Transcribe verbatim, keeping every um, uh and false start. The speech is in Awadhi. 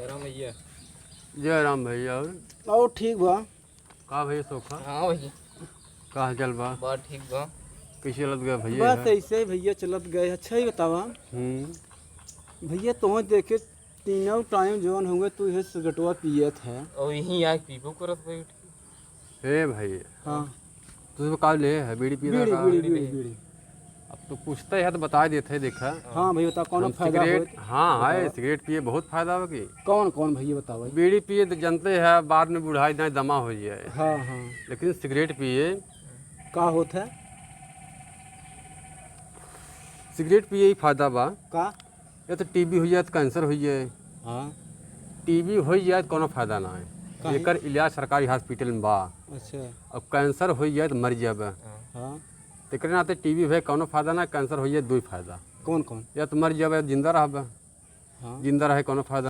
राम भैया। जय राम भैया। और? और ठीक बा। का भैया सोखा? हाँ भैया। का हाल चाल बा? बा ठीक बा। कैसे चलत गया भैया बस यहाँ? ऐसे ही भैया चलत गए। अच्छा ही बतावा। हम्म। भैया तोह देखे तीनों टाइम जौन हुए तू ये सिगरेटवा पियत है। और यहीं आके पीबो करत बैठ। ए भाई। हाँ। तू का ले है? बीड़ी पिए बीड़ी, का? बीड़ी, बीड़ी, बीड़ी। अब तो पूछते है तो बता देते हैं, देखा। हाँ भाई, बता, कौन हम फायदा सिगरेट, होत? हाँ, बतावा। है, सिगरेट पिए बहुत फायदा हो की। कौन, कौन भैया, बतावा। बीड़ी पिए तो जानते हैं, बाद में बुढ़ाई दाएं दमा हो जाए। हाँ, हाँ। लेकिन सिगरेट पिए का होत है? सिगरेट पिए ही फायदा बा। का? ये तो टीबी हो जाए तो कैंसर हो जाए। हाँ। टीबी हो जाए तो कोनो फायदा ना है। काहे? एकर इलाज सरकारी हॉस्पिटल में बा। अच्छा। अब कैंसर हो जाए तो मर जाबे। हाँ। तेकरे नाते टीबी भए कोनो फायदा ना, कैंसर हो जाए दुई फायदा। कौन कौन? या तो मर जाबे, जिंदा रहबे। हाँ। जिंदा रहे कोनो फायदा